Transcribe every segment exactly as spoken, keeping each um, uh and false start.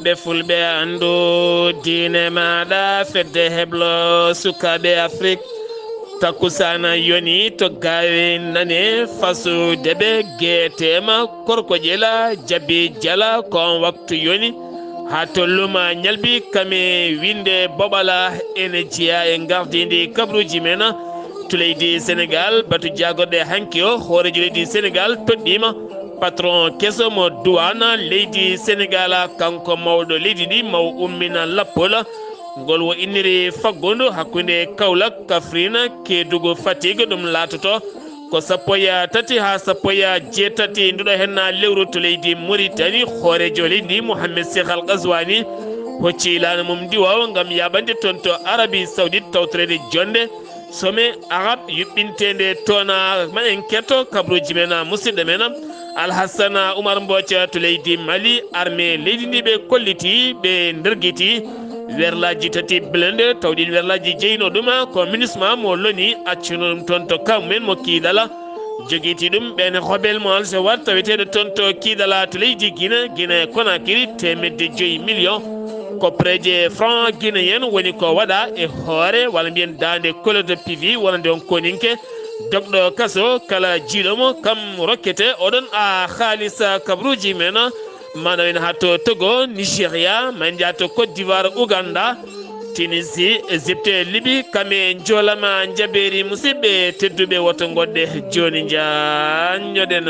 Ɓe fulɓe anndu diine maaɗa, fedde heblo sukaaɓe Afrik. Takkusaana yoni to gaawe nane, fasu debe geeteema, korko ƴela, jabi jala, ko on waktu yoni. Haa to luma ñalbi kame winde boɓala ene jeya e ngardindi kabruuji men. To leydi Senegal, batu jaagorɗe hanki o, hooreejo leydi Senegal toɗɗiima patron keso mo duwaana leydi Senegal, kanko mawɗo leydi ndi, maw ummina lappol. Ngol wo inniri faggundu hakkunde Kaolack, Kaffrine, Kédougou, Fatick, ɗum laatoto ko sappo e tati haa sappo e jeetati nduɗo henna lewru to leydi Mauritanie. Hooreejo leydi ndi, Mohamed Cheikh Al Ghazouani, hocci laana mum ndiwoowo ngam yaaɓande toon to Arabie Saoudite tawtoreede jonnde sommet arabe yuɓɓinteende toon. Ma en ketto kabruuji men, musidɗo men Alhassana Oumar Mbodj to leydi Mali. Armée leydi ndi ɓe kolliti, ɓe ndergiti werlaaji tati blindé, taw ɗiin werlaaji jeyno ɗum ko MINUSMA mo loni, accuno ɗum toon to kaw men mo Kiidala. Jogiti ɗum ɓeen rebelle mo Al Zawahir taweteeɗo toon to Kiidala to leydi Guinée, Guinée Conakry, teemedde joyi million koppareeje franc guinéen woni ko waɗa e hoore, walla mbiyen daande colonne de P V wonande on koninke. Dogɗo kaso kala jiiɗo mo kam rokkete oɗon a haalisa kabruuji men. Maanaam en haa to Togo, Nigeria, ma en njaha to Côte d'Ivoire, Ouganda, Tunisie, Égypte, Libye, kame njoolama njabeeri. Musidɓe tedduɓe, woto ngoɗɗe jooni njaanñoɗen.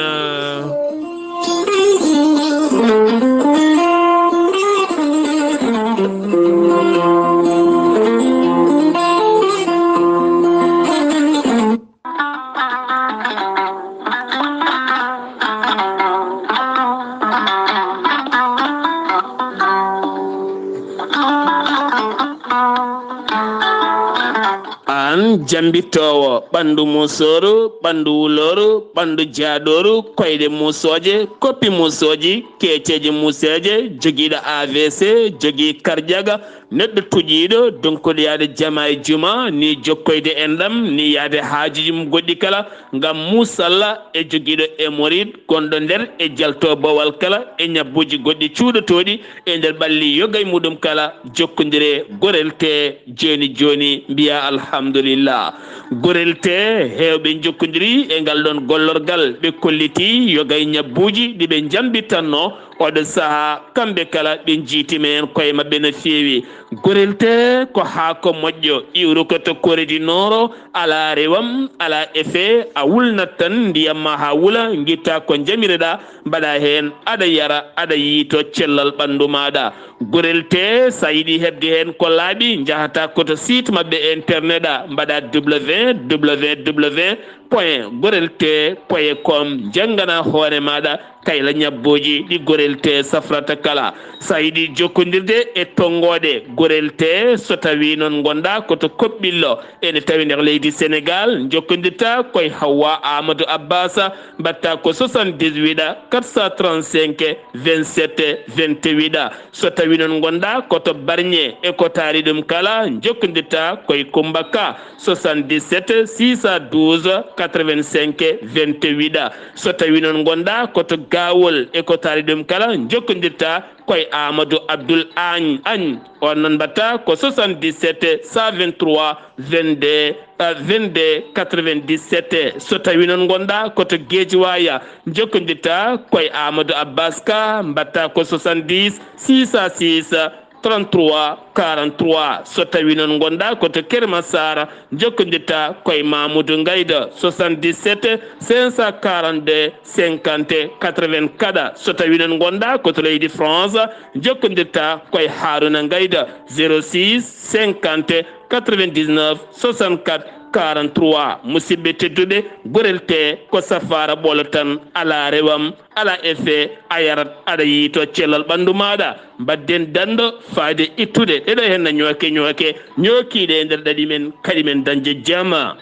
Aan jambittoowo ɓanndu musooru, ɓanndu wulooru, ɓanndu jaadooru, koyɗe musooje, koppi musooji, keeceeje museeje, jogiiɗo A V C, jogii karjaga, neɗɗo tuƴiiɗo, donkuɗo yaade jama e juma, ni jokkoyde enɗam, ni yaade haajuuji mum goɗɗi kala, ngam muusalla e jogiiɗo hémorroïde gonɗo nder e jalto bowal kala e ñabbuuji goɗɗi cuuɗotooɗi e nder ɓalli yoga e muɗum kala, jokkondire gorel te jooni jooni, mbiya alhamdulillah. Gorel te heewɓe njokkondiri e ngal ɗon gollorgal, ɓe kolliti yoga e ñabbuuji ɗi ɓe njambitanno. Oɗo sahaa, kamɓe kala ɓe njiitima heen koye maɓɓe no feewi. Gorel te ko haako moƴƴo, iwru ko to koreedi nooro, alaa rewam, alaa effet, a wulnat tan ndiyam ma haa wula, ngitta ko njamireɗaa, mbaɗa heen, aɗa yara, aɗa yiyto cellal ɓanndu maaɗa. Gorel te, so a yiɗi heɓde heen ko laaɓi, njahata ko to site maɓɓe internet a, mbaɗa W W W point gorel te point com, njanngana hoore maaɗa kayla ñabbuuji ɗi gorel te safrata kala. So a yiɗi jokkondirde e tonngooɗe gorel te, so tawii noon ngonɗaa ko to Koɓɓillo, ene tawi nder leydi Senegal, njokkondirta koye Hawwa Amadou Abbas, mbaɗta ko soixante-dix-huit quatre cent trente-cinq vingt-sept vingt-huit. So tawii noon ngonɗaa ko to Barñe e ko taari ɗum kala, njokkondirta koye Kummba Ka, soixante-dix-sept six cent douze quatre-vingt-cinq vingt-huit. So tawii noon ngonɗaa ko to Gaawol e ko taari ɗum kala, njokkondirta koye Amadou Abdoul Agne. Agne. On noon mbaɗta ko soixante-dix-sept cent vingt-trois vingt-deux, euh, vingt-deux quatre-vingt-dix-sept. So tawii noon ngonɗaa ko to Guédiawaye, njokkondirta koye Amadou Abbas Ka, mbaɗta ko soixante-dix six cent six trente-trois quarante-trois. So tawii noon ngonɗaa ko to Keur Massar, njokkondirta koye Mamoudou Ngayda, soixante-dix-sept cinq cent quarante-deux cinquante quatre-vingt-quatre. So tawii noon ngonɗaa ko to leydi France, njokkondirta koye Harouna Ngayda, zéro six cinquante quatre-vingt-dix-neuf soixante-quatre quarante-trois. Musidɓe tedduɓe, gorel te ko safaara ɓolo tan, alaa rewam, alaa effet, a yarat, aɗa yiyto cellal ɓanndu maaɗa. Mbaɗden danndo faade ittude ɗeɗo henna ñooke ñooke, ñookiiɗe e nder ɗaɗi men, kadi men dañde jama.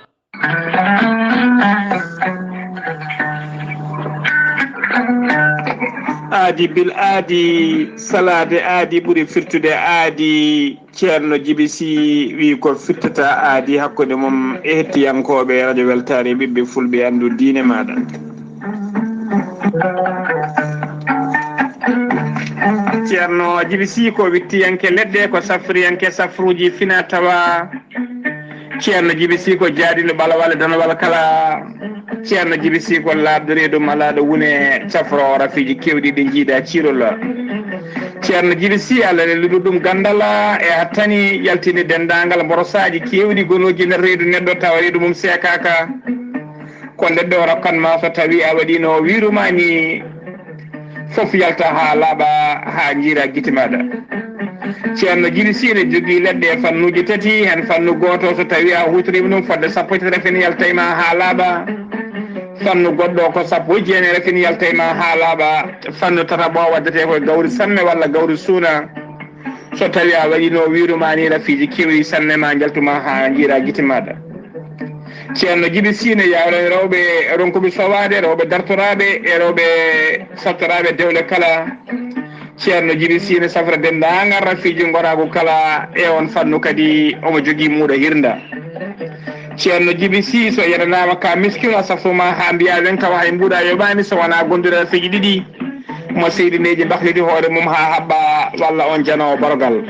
Aadi bil aadi, salaade aadi ɓuri firtude aadi. Ceerno Jibi Si wi ko firtata aadi hakkunde mum e hettiyankooɓe Radio Weltaare, ɓiɓɓe fulɓe, anndu diine maaɗa. Ceerno Jibi Sii ko wittiyanke leɗɗe, ko safriyanke safruuji fina tawa. Ceerno Jibi Sii ko jaadiiɗo ɓalawal e danawal kala. Ceerno Jibi Sii ko laaɓɗo reedu malaaɗo wune, cafroowo rafiiji keewɗi ɗi jiida ciirol. Ceerno Jibi Sii, Allah ne luɗu ɗum ganndal e hattani, yaltini denndaangal mborosaaji keewɗi gonooji nder reedu neɗɗo tawa reedu mum seekaaka. Ko leɗɗe o rokkan ma so tawi a waɗino wiiru ma ni, fof yalta ha laaɓa, ha jiira gite maɗa. Ceerno Jibi Sii ne jogii leɗɗe e fannuuji tati, heen fannu gooto so tawi a huutoriima ɗum fodde sappo e tati rafin yaltay ma ha laaɓa. Fannu goɗɗo ko sappo e jeenayi rafin yaltay ma ha laaɓa. Fannu tataɓo waddete ko gawri samme walla gawri suuna. So tawi a waɗino wiiru ma ni rafiiji keewɗi sanne ma njaltuma ha jiira gite maɗa. Ceerno Jibi Sii ne yawrani rewɓe ronkuɓe sowaade, rewɓe dartoraaɓe e rewɓe sattoraaɓe dewle kala. Ceerno Jibi Sii ne safra denndaangal rafiiji ngoraagu kala e on fannu kadi omo jogii muuɗo hirnda. Ceerno Jibi Sii so yenanaama ka miskino a safruma ha mbiya wen tawa hay mbuuɗa yoɓaani so wonaa gondude rafiiji ɗiɗi. Mo seydineeji mbahliti hoore mum haa haɓɓa walla on janoowo borogal.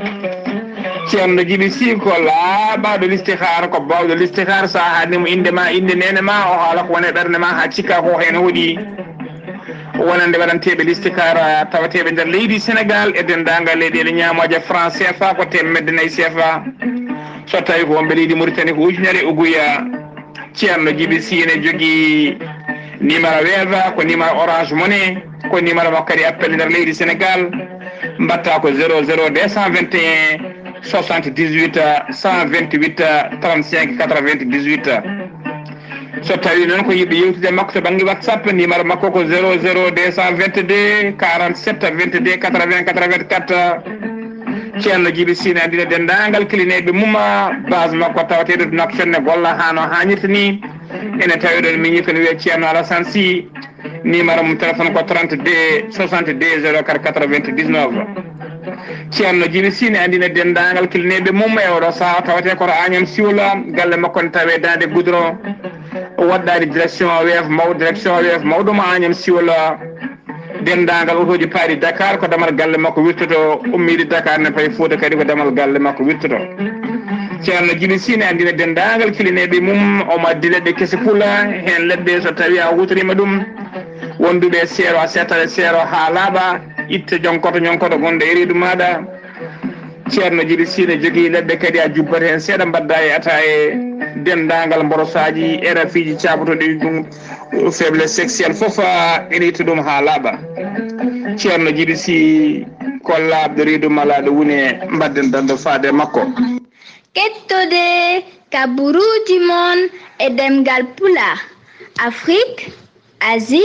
Ceerno Jibi Sii ko laaɓaaɗo listihaar, ko baawɗo listihaar. So a haalni mo innde ma, innde neene ma, o haala ko woni e ɓernde ma haa cikka ko heen hoɗi. Wonande waɗanteeɓe listihaar tawateeɓe nder leydi Senegaal e denndaangal leyɗeele ñaamooje franc C F A ko teemedde nayi C F A. So tawi ko wonɓe leydi Mauritanie ko ujunere uguya. Ceerno Jibi Sii ne jogii numéro Wave, ko numéro Orange Money, ko numéro makko kadi appel nder leydi Senegaal. Mbatta ko zéro zéro deux cent vingt et un soixante-dix-huit cent vingt-huit trente-cinq quatre-vingt-dix-huit. So tawi noon ko yiɗi yewtude makko to bannge WhatsApp, numéro makko ko zéro zéro deux cent vingt-deux quarante-sept vingt-deux quatre-vingts quatre-vingt-quatre. Ceerno Jibi Sii ne anndina denndaangal kilineeɓe mum, base makko tawateeɗo Nouakchott ne golla haa no haanirta ni. Ene tawi ɗon miñi ko ne wiyee Ceerno Alassane Sy. Numéro mum téléphone ko trente-deux soixante-deux zéro quatre quatre-vingt-dix-neuf. Ceerno Jibi Sii ne anndina denndaangal kilineeɓe mum e oɗo sahaa tawatee ko to Agnam Siwla, galle makko ne tawee Daande Goudron. Waɗɗaani direction Wave maw-, direction Wave mawɗo mo Agnam Siwla. Denndaangal otooji paaɗi Dakar ko damal galle makko wirtoto, ummiiɗi Dakar ne payi Fuuta kadi ko damal galle makko wirtoto. Ceerno Jibi Sii ne anndina denndaangal kilineeɓe mum, omo addi leɗɗe kese pula, heen leɗɗe so tawi a huutoriima ɗum, wonduɓe e seero, a seetat e seero haa laaɓa, itte jonkoto ñonkoto gonɗo e reedu maaɗa. Ceerno Jibi Sii ne jogii leɗɗe kadi, a jubbat heen seeɗa, mbadda e ata e denndaangal mborosaaji e rafiiji caabotooɗi ɗum faiblesse sexuelle fof, ene itta ɗum haa laaɓa. Ceerno Jibi Sii ko laaɓɗo reedu malaaɗo wune, mbadden dando faade e makko. Kettode kaburuuji mon e ɗemngal Pulaar, Afrique, Asie,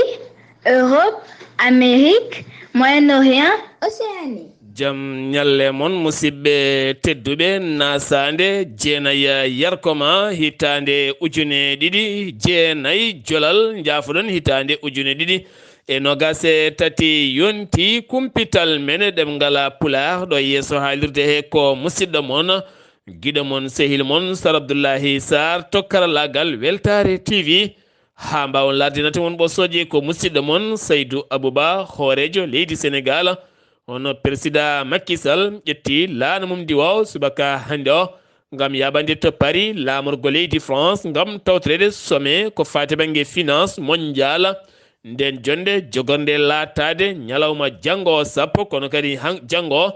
Europe, Amérique, Moyen-Orient, Océanie. Jam ñalle mon, musidɓe tedduɓe, nasaande jeenayi yarkoma hitaande ujune ɗiɗi jeenayi, jolal njaafoɗon hitaande ujune ɗiɗi e nogas e tati yonti. Kumpital men e ɗemngal Pulaar ɗo yeeso haalirde he ko musidɗo mon, giɗo mon, sehil mon, Sar Abdullahi Sarr to karallaagal Weltaare T V. Haa mbaawon laardinade mon ɓosooje ko musidɗo mon Saydu Abuba, hooreejo leydi Senegaal. Hono Peresidaa Makki Sal ƴetti laana mum ndiwoowo subaka hannde o ngam yaaɓande to Paris laamorgo leydi France ngam tawtoreede sommet ko faati bannge finance mondial. Nden jonnde jogornde laataade ñalawma janngo o sappo, kono kadi han-, janngo o,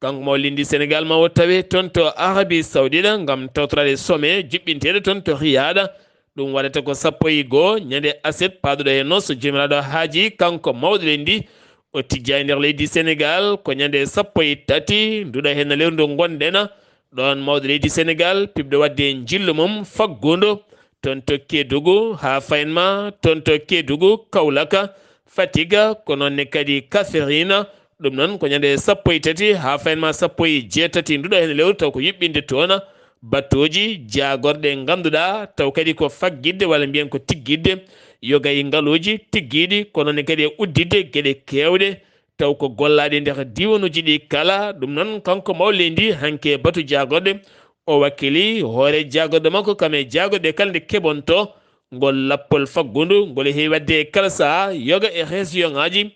kanko mo leydi Senegaal ma o tawe toon to Arabie Saoudite ngam tawtoraade sommet juɓɓinteeɗo toon to Riyad. Ɗum waɗata ko sappo e goo ñande aset paaduɗo heen, so Joomiraaɗo haaji, kanko mawɗo leydi, o tijja e nder leydi Senegaal ko ñande sappo e tati nduɗa heen lewru ndu ngonɗen. Ɗoon mawɗo leydi Senegaal piɓɗo waɗde njillu mum faggudu toon to Kedugu haa fayin ma toon to Kedugu, Kaolack, Fatick, ko noon ne kadi Kaffrine. Ɗum noon ko ñande sappo e tati haa fayin ma sappo e jeetati nduɗa heen lewru, taw ko yuɓɓinde toon batooji jaagorɗe ngannduɗaa taw kadi ko faggitde walla mbiyen ko tiggitde yoga e ngaluuji tiggiiɗi, ko noon ne kadi e udditde geɗe keewɗe taw ko gollaaɗe nder diiwanuuji ɗi kala. Ɗum noon kanko mawɗo leydi hanki e batu jaagorɗe o wakkili hoore jaagorɗe makko kam e jaagorɗe kala nde keɓonto ngol lappol faggundu ngol heewi waɗde e kala sahaa yoga e région ŋaaji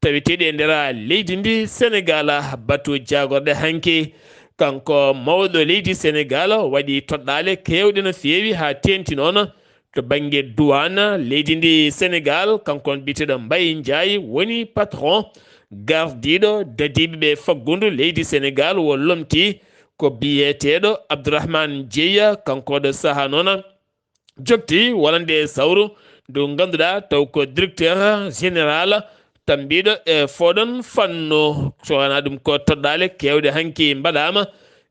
taweteeɗi e nder leydi ndi Senegal. Batu jaagorɗe hanki, kanko mawɗo leydi Senegal waɗi toɗɗaale keewɗe no feewi haa teeŋti noon to bannge duwaan leydi ndi Senegal. Kanko on biyeteeɗo Mbaye Ndiaye woni patron gardiiɗo dadiiɓe ɓe faggundu leydi Senegal, o lomti ko biyeteeɗo Abdourahmane Dieye, kanko ɗo sahaa noon jokti wonande e sawru ndu ngannduɗaa taw ko directeur général tambiiɗo e fooɗon fannu. So wonaa ɗum ko toɗɗaale keewɗe hanki mbaɗaama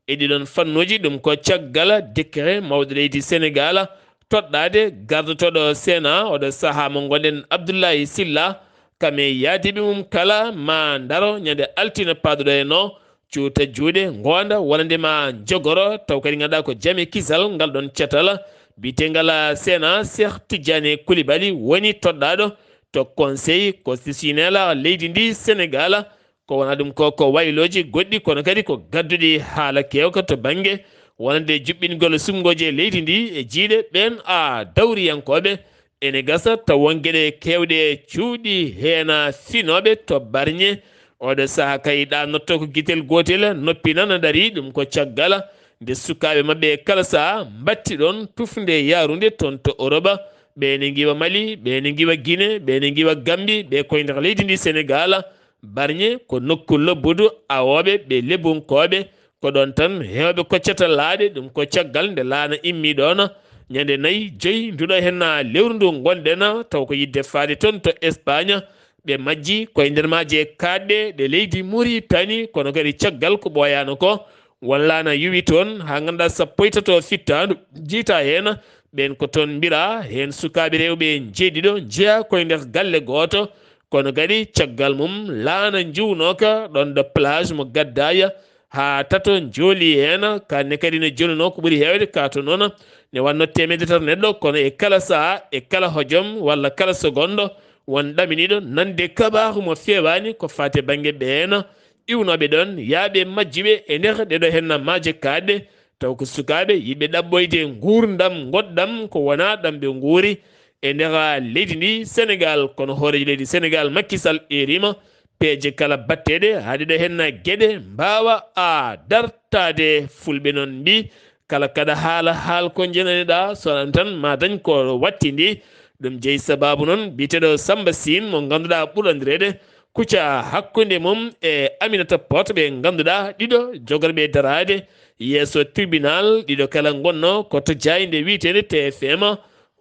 e ɗiɗon fannuuji. Ɗum ko caggal décret mawɗo leydi Senegal toɗɗaade gardotooɗo Sénat oɗo sahaa mo ngonɗen Abdoulaye Sylla, kam e yaadiiɓe mum kala ma ndaro ñande altine paaduɗo e noo cuuta juuɗe, ngoonda wonande ma jogoro, taw kadi ngannduɗaa ko jame kisal ngal ɗon catal biyeteengal Sénat. Cheikh Tidiane Koulibaly woni toɗɗaaɗo to Conseil constitutionnel leydi ndi Senegal. Ko wonaa ɗum ko, ko waylooji goɗɗi, kono kadi ko gadduɗi haala keewka to bannge wonande juɓɓingol suɓngooji e leydi ndi e jiyɗe ɓeen a dawriyankooɓe. Ene gasa taw won geɗe keewɗe cuuɗi heen finooɓe to Barñe. Oɗo sahaa kay ɗaanotto ko gitel gootel, noppi nana darii. Ɗum ko caggal nde sukaaɓe maɓɓe kala sahaa mbatti ɗoon tufnde yahrunde toon to Europe. Ɓe ene ngiwa Mali, ɓe ene ngiwa Guinée, ɓe ene ngiwa Gambie, ɓe koye nder leydi ndi Senegal. Barñe ko nokku lobbudu awooɓe ɓe lebunkooɓe. Ko ɗoon tan heewɓe koccata laaɗe. Ɗum ko caggal nde laana immi ɗoon ñande nayi, joyi nduɗo heen lewru ndu ngonɗen, taw ko yiɗde faade toon to Espagne. Ɓe majji koye nder maaje kaaɗɗe ɗe leydi Mauritanie, kono kadi caggal ko ɓooyaano ko, won laana yuwi toon haa ngannduɗaa sappo e tato fittaandu jiytaa heen. Ɓeen ko toon mbiraa heen sukaaɓe rewɓe njeeɗiɗo njeyaa koye nder galle gooto, kono kadi caggal mum laana njuwnooka ɗoon ɗo plage mo Gaddaaya haa tato njooli heen. Kaanne kadi ne jonunoo ko ɓuri heewde ka to noon ne wannoo teemedde tato neɗɗo, kono e kala sahaa, e kala hojom walla kala segonndo, won ɗaminiiɗo nande kabaaru mo feewaani ko faati e bannge ɓeen iwnooɓe ɗoon, yaaɓe majjuɓe e nder ɗeɗo heen maaje kaaɗɗe, taw ko sukaaɓe yiɗɓe ɗaɓɓoyde nguurndam ngoɗɗam ko wonaa ɗam ɓe nguuri e nder leydi ndi Senegal. Kono hooreejo leydi Senegal Macky Sall eeriima peeje kala batteɗe haa ɗeɗo heen geɗe mbaawa a dartaade. Fulɓe noon mbii, kala kaɗa haala, haal ko njenaneɗaa, so aɗa tan ma dañ ko wattindi. Ɗum jeyi sabaabu noon biyeteeɗo Samba Sine mo ngannduɗaa ɓurɗo anndireede Kouthia, hakkunde mum e Aminata Poté, ɓe ngannduɗaa ɗiɗo jogorɓe daraade yeeso tribunal, ɗiɗo kala ngonnoo ko to jaaynde wiyeteende T F M.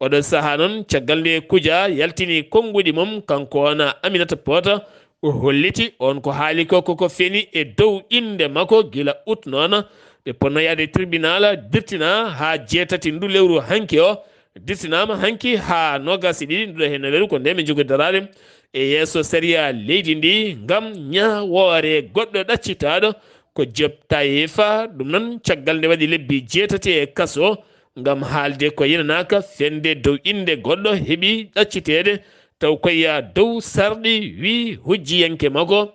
Oɗo sahaa noon, caggal nde Kouthia yaltini konnguɗi mum, kanko wona Aminata Poté, o holliti on ko haali ko koko feni e dow innde makko gila ut noon. Ɓe ponno yahde tribunal, dirtina haa jeetati ndu lewru hanki o, dirtinaama hanki haa noogaas e ɗiɗi nduɗo heen lewru. Ko ndeen ɓe njogi daraade e yeeso sariya leydi ndi ngam ñaawoore goɗɗo ɗaccitaaɗo ko Diop Taïfa. Ɗum noon, caggal nde waɗi lebbi jeetati e kaso ngam haalde ko yenanaaka fende dow innde goɗɗo heɓi ɗacciteede, taw koye dow sarɗi, wi hujjiyanke makko.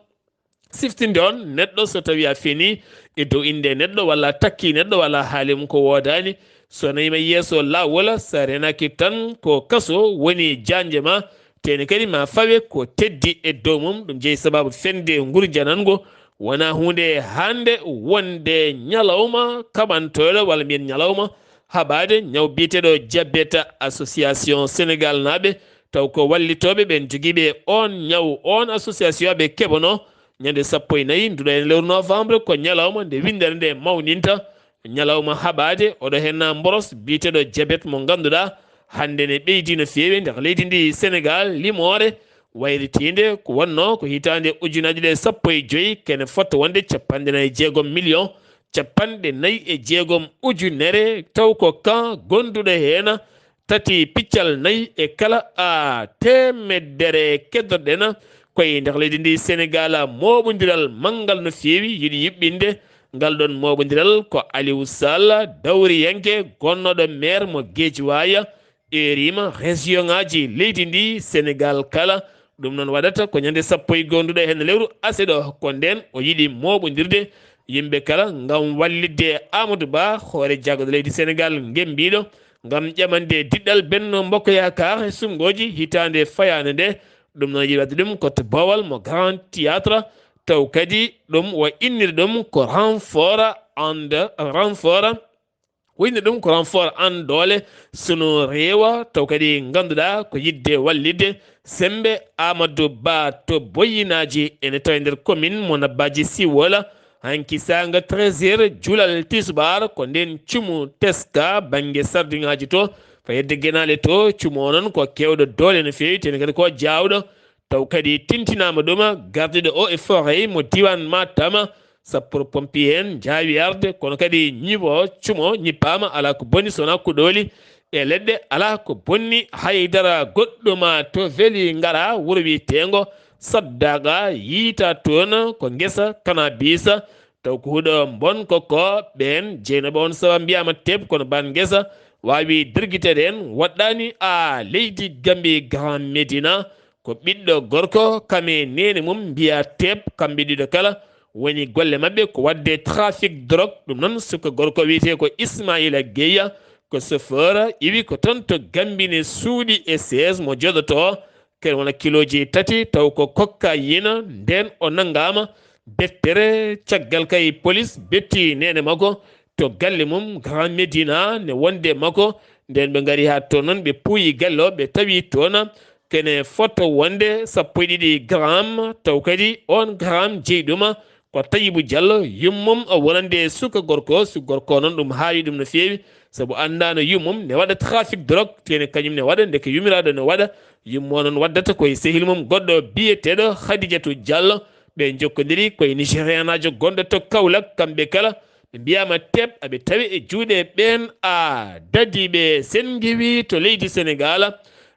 Siftinde on neɗɗo, so tawi a feni e dow innde neɗɗo walla a takki neɗɗo walla a haali mum ko woodaani, so nayima yeeso laawol, so a renaaki tan ko kaso woni jaanje ma, tene kadi ma fawe ko teddi e dow mum. Ɗum jeyi sababu fende ngurjanango wona huunde hannde, wonde ñalawma kaɓantooɗo walla mbiyen ñalawma haɓaade ñaw biyeteeɗo diabète. Association Sénégal naaɓe, taw ko wallitooɓe ɓen jogiiɓe on ñaw, on association ɓe keɓano ñande sappo e nayi nduɗo en lewru novembre, ko ñalawma nde winndere nde mawninta, ñalawma haɓaade oɗo heen mboros biyeteeɗo diabète mo ngannduɗaa hannde ne ɓeydi no feewi nder leydi ndi Senegal. Limoore wayritiinde ko wonnoo ko hitaande ujunaaji ɗiɗi e sappo e joy, kene fotto wonde capanɗe nayi e jeegom million capanɗe nayi e jeegom ujunere, taw ko kan gonduɗo heen tati piccal nayi e kala a teemedere. Keddorɗen koye nder leydi ndi Senegal, mooɓondiral manngal no feewi yiɗi yuɓɓinde ngal ɗon mooɓondiral ko Aliou Sall, dawriyanke gonnooɗo maire mo Guédiawaye, eeriima région ŋaaji leydi ndi Senegal kala. Ɗum noon waɗata ko ñande sappo e goo nduɗo heen lewru aseɗo, ko ndeen o yiɗi mooɓondirde yimɓe kala ngam wallitde Amadou Ba, hoore jagguɗo leydi Senegal ngembiiɗo, ngam ƴamande diɗɗal Benno Mbokk Yaakaar e suɓngooji hitaande fayaande nde. Ɗum noon yiɗi waɗde ɗum ko to boowal mo Grand Théâtre, taw kadi ɗum o inniri ɗum ko renfort en renfort, o inniri ɗum ko renfort en doole sunu reewa, taw kadi ngannduɗaa ko yiɗde wallitde semmbe Amadou Ba to Boyinaaji, ene tawi nder commune mo Nabbaaji Siwol. Hanki saanga treize heures, juulal tisbaar, ko ndeen cumu teska bannge sardiŋaaji to, fayde genaale to. Cumu o noon ko keewɗo doole no feewi, tene kadi ko jaawɗo, taw kadi tintinaama ɗum. Gardiiɗo eaux et forêts mo diiwaan Matam, sapeurs-pompiers en njaawi arde, kono kadi ñiwo cumo ñippaama, alaa ko bonni so wonaa kuɗooli e leɗɗe, alaa ko bonni. Hay dara goɗɗum to Vélingara, wuro wiyeteengo Saddaga, yiytaa toon ko ngesa kanabisa, taw ko huɗo mbonko ko. Ɓeen jeynooɓe on sawa mbiyaama teep, kono baan ngesa waawi dirgiteede en, waɗɗaani a leydi Gambi Grand Médina. Ko ɓiɗɗo gorko, kam e neene mum mbiyaa teep, kamɓe ɗiɗo kala. Woni golle maɓɓe ko waɗde trafic drogue. Ɗum noon, suka gorko wiyetee ko Ismaila Gueye, ko chauffeur, iwi ko toon to Gambine suuɗi e siège mo jooɗotoo, ken wona kilooji tati, taw ko cocaïne. Ndeen o nanngaama deftere, caggal kay police betti neene makko to galle mum Grand Médina, ne wonde makko. Ndeen ɓe ngari haa toon noon, ɓe puuyi galle o, ɓe tawi toon kene foto wonde sappo e ɗiɗi gramme, taw kadi oon gramme jeyi ɗum ko Tayibu Diallo, yummum o wonande suka gorko. Suka gorko noon, ɗum haawi ɗum no feewi, sabu anndaano yummum ne waɗa trafic drogue, tene kañum ne waɗa, ndeke yumiraaɗo ne waɗa. Yummo noon waddata koye sehil mum goɗɗo biyeteeɗo Khadijatou Diallo. Ɓe njokkondiri koye Nigérianaajo gonɗo to Kaolack, kamɓe kala ɓe mbiyaama teep, aɓe tawi e juuɗe ɓeen a dadiiɓe sen ngiwi to leydi Senegaal.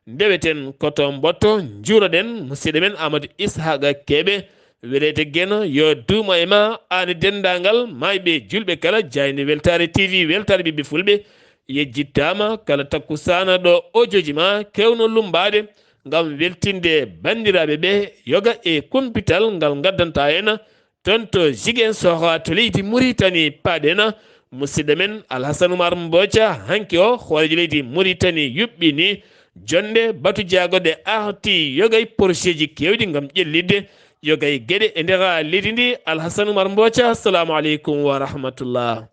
Ndeweten ko to mboɗto, njuuroɗen musidɗo men Amadou Ishaqa Kebe, weleede Geno, yo duumo e ma, aan e denndaangal maayɓe juulɓe kala. Jayni weltaare T V, weltaare ɓiɓɓe fulɓe, yejjittaama kala takkusaana ɗo ojooji ma kewno lummbaade ngam weltinde banndiraaɓe ɓe. Yoga e kumpital ngal ngaddantaa en toon to Ziguinchor to leydi Mauritanie, paaɗen musidɗo men Alhassane Oumar Mbotia. Hanki o, hooreejo leydi Mauritanie yuɓɓini jonnde batu jaagoɗe arti yoga e porosieji keewɗi ngam ƴellitde yoga e geɗe e nder leydi ndi. Alhassane Oumar Mbotia, assalamu aleykum wa rahmatullah.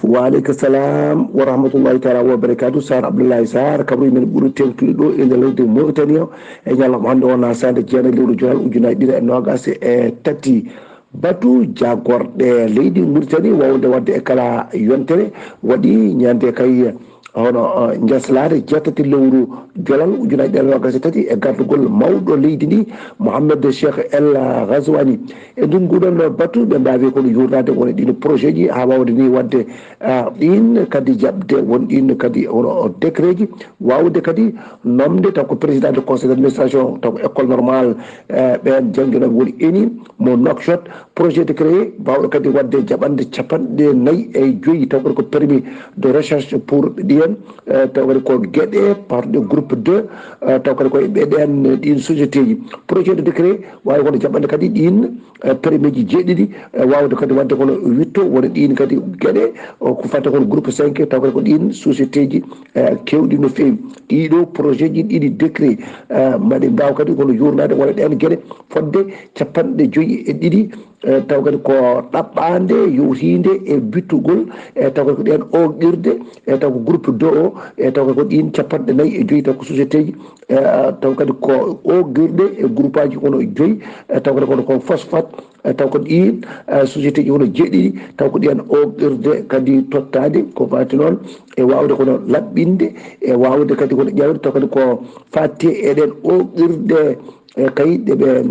Wa aleykum salam wa rahmatullahi taala wa barakatuh. Sar Abdoulaye Sar, kabri men ɓuri tewtude ɗo e nder leydi Mauritanie o, e ñalawma hannde o, wona sande jeenayi lewru joyal ujunaaji ɗiɗi e noogas e tati. Batu jagorɗe leydi Mauritanie wawde waɗde e kala yontere waɗi ñande kay, hono, eh, njaslaade jeetati lewru jolal ujunaaji ɗiɗi e noogas e tati, e gardugol mawɗo leydi ndi, Mohamed Cheikh El Ghazouani. E ndun nguɗon batu, ɓe mbaawi kono yuurnaade woni ɗin projet ji, haa waawde ni waɗde, ah, ɗin kadi jaɓde won ɗin kadi hono décret ji, waawde kadi nomde taw ko président de conseil d'administration, taw ko école normale, eh, ɓeen jannginooɓe woni eni mo Nouakchott. Projet décret baawɗo kadi waɗde jaɓanɗe capanɗe nayi e joyi, taw kadi ko permis de recherche pour ɗiyen, eh, taw kadi ko geɗe par de groupe deux, eh, taw kadi ko e ɓeɗen ɗin société ji. Projet de décret waawi kono jaɓanɗe kadi ɗin, eh, permis ji jeeɗiɗi, eh, waawde kadi waɗde kono witto woni ɗin kadi geɗe, o ko fate kono groupe cinq, taw kadi ko ɗin société ji, eh, kewɗi no feewi. Ɗiɗo projet ji ɗiɗi décret, eh, maɗi mbaaw kadi kono yurnaade wona ɗen geɗe fodde capanɗe joyi e ɗiɗi, eh, taw kadi ko ɗaɓɓaande yowtiinde e bittugol, eh, taw kadi ko ɗen oqirde, eh, taw ko groupe deux o, eh, taw kadi ko ɗin capanɗe nayi e joyi, taw ko société ji, eh, taw kadi ko oqirde e groupe aji kono joyi, eh, taw kadi kono ko phosphate, eh, taw ko ɗin, eh, société ji kono jeeɗiɗi, taw ko ɗiyan oqirde kadi tottaade ko fati noon e waawde kono laɓɓinde, e waawde kadi kono ƴawde, taw kadi ko fati e ɗen oqirde, eh, kay ɗe ɓe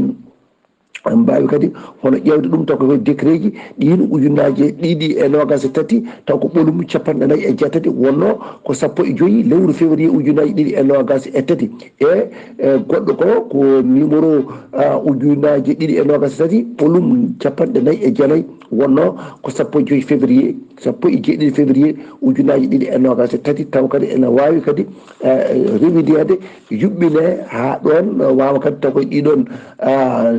mbaawi kadi hono ƴeewde ɗum, taw ko koye décret ji ɗin ujunnaaji ɗiɗi e noogas e tati, taw ko ɓolum capanɗe nayi e jeetati wonno ko sappo e joyi lewru février ujunnaaji ɗiɗi e noogas e tati. E, e goɗɗo ko, ko numéro, ah, ujunnaaji ɗiɗi e noogas e tati, ɓolum capanɗe nayi e jeenayi wonno ko sappo e joyi février, sappo e jeeɗiɗi février ujunnaaji ɗiɗi e noogas e tati, taw kadi ene waawi kadi, eh, rewideede, yuɓɓine haa ɗoon, waawa kadi taw koye ɗiɗon, ah,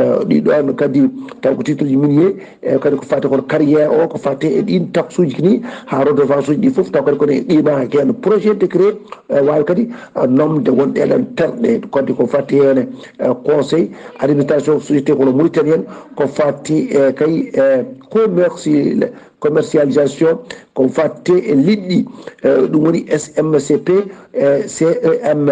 Ɗi ɗon kadi taw ko titre uji minier, e kadi ko fati kono carrière o, ko fati e ɗin taxe uji ni, ha redevance uji ɗi fof taw kadi kono e qima. Ken projet décret, e wawi kadi, e nomde won ɗeɗen terɗe kadi ko fati hen, e conseil administration société kono Mauritanie en, ko fati e kay e commerce, commercialisation, ko fati e liɗɗi, e ɗum woni S M C P, e C E M.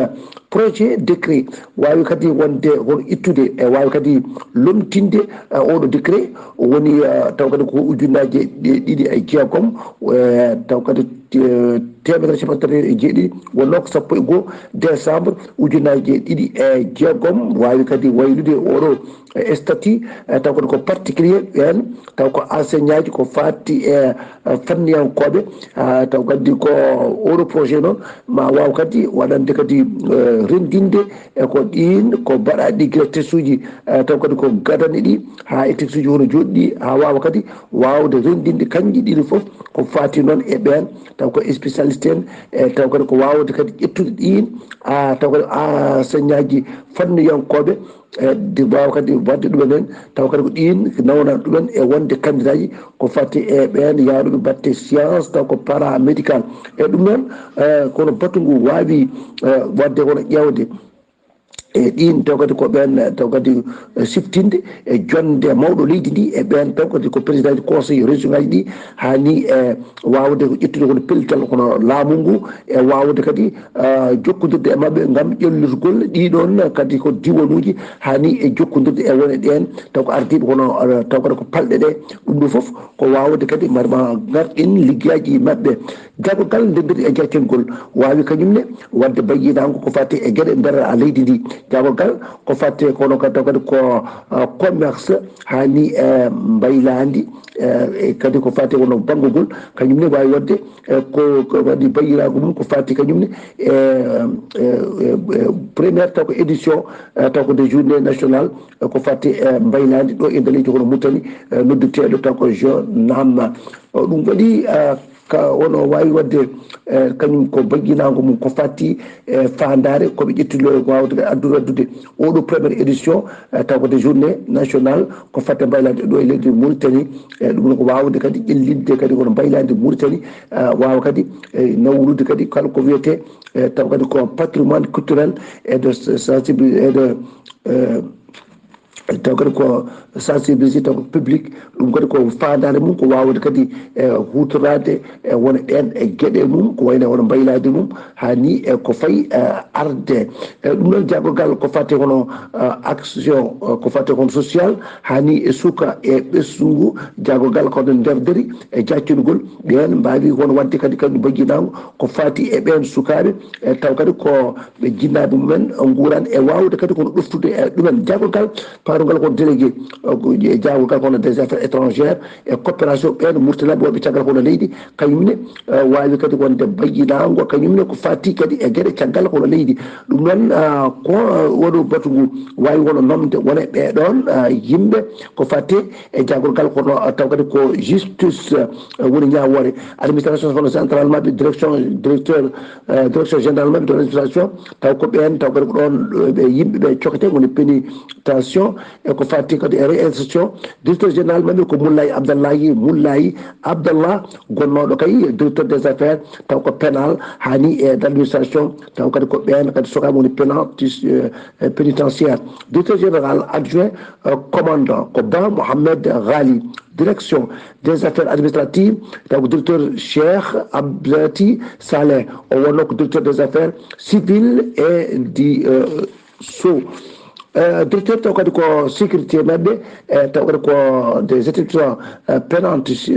Projet décret wawi kadi wonde hol ittude, e wawi kadi lomtinde, e oɗo décret woni, e taw kadi ko ujunnaji ɗiɗi e jeegom, e taw kadi, e temedere capanɗe tati e jeeɗiɗi wonno ko sappo e goho décembre ujunnaji ɗiɗi e jeegom. Wawi kadi waylude oɗo e statut, e taw kadi ko particulier ɓen, taw ko enseignant ji ko fati e, e fanniyankoɓe, e taw kadi ko oɗo projet noon ma waw kadi waɗande kadi, e rendinde e ko ɗin ko mbaɗaɗi gila texte uji, e taw kadi ko gadani ɗi ha e texte uji hono joɗɗi ha wawa kadi wawde rendinde kanji ɗiɗi fof ko fati noon e ɓen taw ko spécialiste en, e taw kadi ko wawde kadi ƴettude ɗin, a taw kadi enseignant ji fanniyankoɓe, e ɗi mbawa kadi wadde ɗumen hen taw kadi ko ɗin nawna ɗumen e wonde candidat ji ko fati e ɓen yaaruɓe batte science taw ko paramédical. E ɗum noon, e kono batu ngu wawi, e wadde kono ƴewde e ɗin taw kadi ko ɓen taw kadi, e siftinde e jonde mawɗo leydi ndi e ɓen taw kadi ko président du conseil région ngaji ɗi hani e wawde ko ƴettude kono pellital kono laamu ngu e wawde kadi, ah, jokkodirde e maɓɓe ngam ƴellitgol ɗiɗon kadi ko diwanuji hani e jokkodirde e wone ɗen taw ko ardiɓe kono, ah, taw kadi ko palɗe ɗe. Ɗum ɗo fof ko wawde kadi marma garɗin liggeyaji maɓɓe. Jagorgal ndendirɗi e jactingol wawi kañum ne wadde bayyinango ko fati e gueɗe nder leydi ndi. Jagorgal ko fati kono kadi taw kadi ko, ah, commerce hani e mbaylandi, e kadi ko fati kono banngugol kañum ne wawi wadde, e ko, ko waɗi bayyirago mum ko fati kañum ne e, e, e, e première taw ko édition, e taw ko de journée nationale, e ko fati e mbaylandi ɗo e nder leydi kono Mauritanie, e nodduteɗo taw ko Jonam. O ɗum waɗi, e ka wono wawi wadde, e kañum ko bayyinago mum ko fati e fandare koɓe ƴettino wawde addude addude oɗo première édition, e taw ko de journée nationale ko fati mbaylandi ɗo e leydi Mauritanie. E ɗum ko wawde kadi ƴellinde kadi kono mbaylandi Mauritanie, e wawa kadi e nawrude kadi kala ko wiyete, e taw kadi ko patrimoine culturel et de sensibilité et de, e taw kadi ko sensibilisé taw ko public. Ɗum kadi ko fandare mum ko wawde kadi e hutorade e wona ɗen e gueɗe mum ko wayno wona mbayladi mum hani e ko fayi, e arde. E ɗum noon jagorgal ko fate kono, e action, e ko fate kono social hani e suka e ɓesngu. Jagorgal kono nderderi e jaccunugol ɓen mbawi kono wadde kadi kadi bajjinago ko fati e ɓen sukaɓe, e taw kadi ko ɓe jinnaɓe mumen guuran e wawde kadi kono ɗoftude e ɗumen. Jagorgal parugal ko délégué, e jagorgal kono des affaires étrangères e coopération ɓen murtinaɓe wonɓe caggal kono leydi kañumne, e wawi kadi wonde bayyinago kañumne ko fati kadi e gueɗe caggal kono leydi. Ɗum noon, e ko, e oɗo batu ngu wawi wono nomde wona ɓeɗon, e yimɓe ko fati e jagorgal kono, e taw kadi ko justice, e woni ñawore administration kono central mabɓe direction directeur, e direction général mabɓe de l'administration. Taw ko ɓen taw kadi ko ɗon, e ɓe yimɓe ɓe cokete woni pénitentiaire e ko fati kadi e réinsertion. Directeur général mabɓe ko Moulaye Abdallahi, Moulaye Abdallah gonnoɗo kay directeur des affaires taw ko pénal hani e d'administration. Taw kadi ko ɓen kadi sukaɓe woni pénal, e pénitentiaire. Directeur général adjoint, e commandant ko Ba Mohamed Ghali. Direction des affaires administratives taw ko directeur Cheikh Abdati Saleh, o wonno ko directeur des affaires civiles et di, e so, e directeur taw kadi ko sécurité mabɓe, e taw kadi ko des établissements, e pénantes,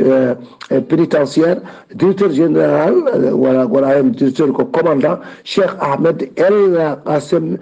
e pénitentiaire. Directeur général, e wona wona hen directeur ko commandant Cheikh Ahmed El Qassem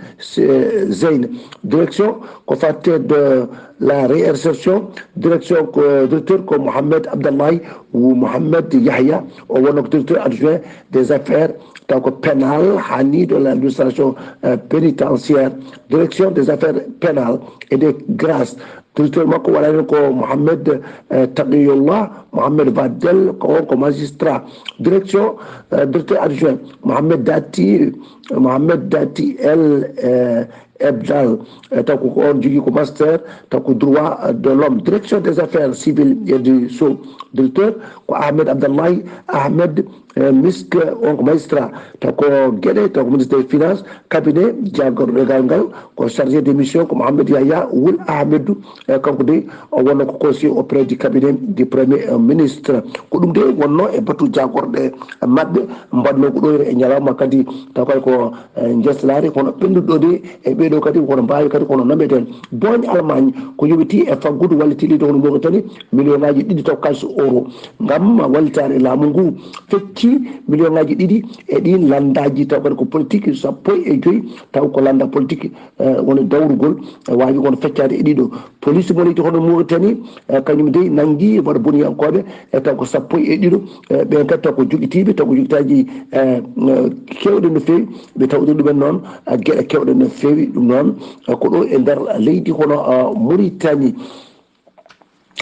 Zeyn. Direction ko fate de la réinsertion. Direction ko directeur ko Mohamed Abdallahi ou Mohamed Yahya, o wonno ko directeur adjoint des affaires taw ko pénal hani de l'administration, e pénitentiaire. Direction des affaires pénales et des grâces. Directeur makko waɗani ko Mohamed, e Taqiyullah Mohamed Vaddel, ko on ko magistrat. Direction, e directeur adjoint Mohamed Dati, Mohamed Dati El, e Ebdal, e taw ko on jogii ko master, taw ko droit de l'homme, direction des affaires civiles et du sous-directeur, ko Ahmed Abdallahi Ahmed, e Misk, on ko magistrat, taw ko Guédé, taw ko ministre des finances, cabinet jagorɗo legal ngal, ko chargé de mission ko Mohamed Yahya Wul Ahmedou, e kanko de o wonno ko conseiller auprès du cabinet du premier ministre. Ko ɗum de wonno e batu jagorɗe maɓɓe mbaɗno ko ɗo e ñalawma kadi, taw kay ko e, njeslaare kono ɓennduɗo de e ɓeeɗo kadi kono mbaawi kadi kono nameden. Booñ Allemagne ko yowiti e faggudu wallitiiɗi hono Mauritanie million ngaji ɗiɗi taw kalis euro ngam wallitaare laamu ngu, fecci million ngaji ɗiɗi e ɗin landaji taw kadi ko politique sappo e joyi taw ko landa politique, e, woni dawrugol, e, waawi kono feccaade e ɗiɗo. Police mo leydi hono Mauritanie, e, kañum dey nanngi wata boniyankooɓe, e, taw ko sappo e ɗiɗo, e, ɓen kadi taw ko jogitiiɓe, taw ko jogitaaji, e, e, keewɗe no feewi, ɓe tawde ɗumen noon, e, geɗe keewɗe no feewi ɗum noon, e, ko ɗo e nder leydi hono, e, Mauritanie.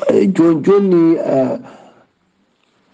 E, jooni jooni, e,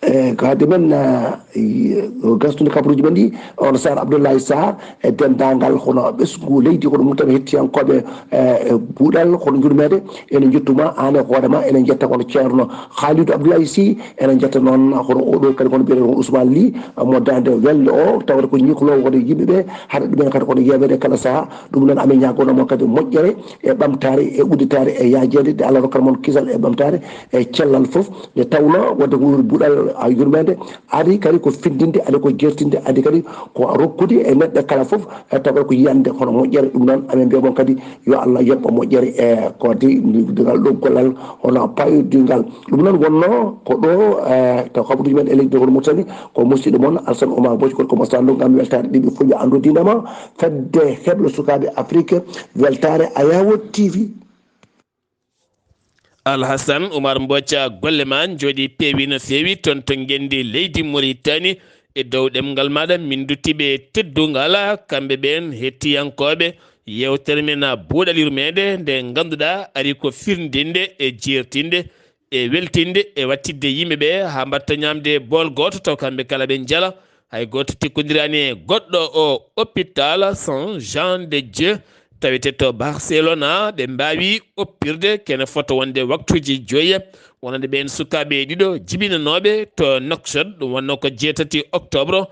e, ko hade men, e, yi-, o gasnude kabaruuji men ɗi, on Sarr Abdoulaye Sarr, e denndaangal hono ɓesngu leydi, hono Mauritanie hettiyankooɓe, e, e buuɗal, hono njurmeede, ene njettuma aan e hoore ma, ene njetta kono Ceerno Khalidou Abdoulaye Sy, ene njetta noon hono oɗo kadi kono mbiyeteeɗo kono Ousmane Ly, mo Daande Welle o, tawata ko ñikloowo hono yimɓe ɓe, haɗa ɗumen kadi kono yeeweede kala sahaa. Ɗum noon amin ñaagono mo kadi moƴƴere e ɓamtaare e udditaare e yaajeede, nde Allah rokkata mon kisal e ɓamtaare e cellal fof, nde tawno wonde ko woni buuɗal, a, yurmeende, ari kadi ko findinde, ari ko jertinde, ari kadi ko rokkude e neɗɗo kala fof, e tawa ko yiyande hono moƴƴere. Ɗum noon, amin mbiya mon kadi yo Allah yoɓɓo moƴƴere e ko di, ngal ɗo gollal hono payodingal. Ɗum noon wonno ko ɗo, e, taw kabaruuji men e leydi hono Mauritanie, ko musidɗo mon Alassane Oumar Boc, gorko mo Saloum, ngam weltaare ɗiɗi fof, yo anndu diina ma, fedde heblo sukaaɓe Afrique, weltaare Ayawo T V. Alhasan Umar Mboca, golle ma njooɗi peewi no feewi toon to ngenndi leydi Mauritanie. E dow ɗemngal maaɗa min nduttiiɓe teddungal, kamɓe ɓeen hettiyankooɓe yeewtere men buuɗal yurmeende nde ngannduɗaa ari ko firndinde e jeertinde e weltinde e wattidde yimɓe ɓe haa mbaɗta ñaamde bool gooto taw kamɓe kala ɓe njala. Hay gooto tikkondiranaa e goɗɗo. O hôpital Saint Jean de Dieu tawete to Barcelona, ɓe mbaawi oppirde kene fota wonde waktuuji joyi, wonande ɓeen sukaaɓe ɗiɗo jibinanooɓe to Nouakchott, ɗum wonnoo ko jeetati octobre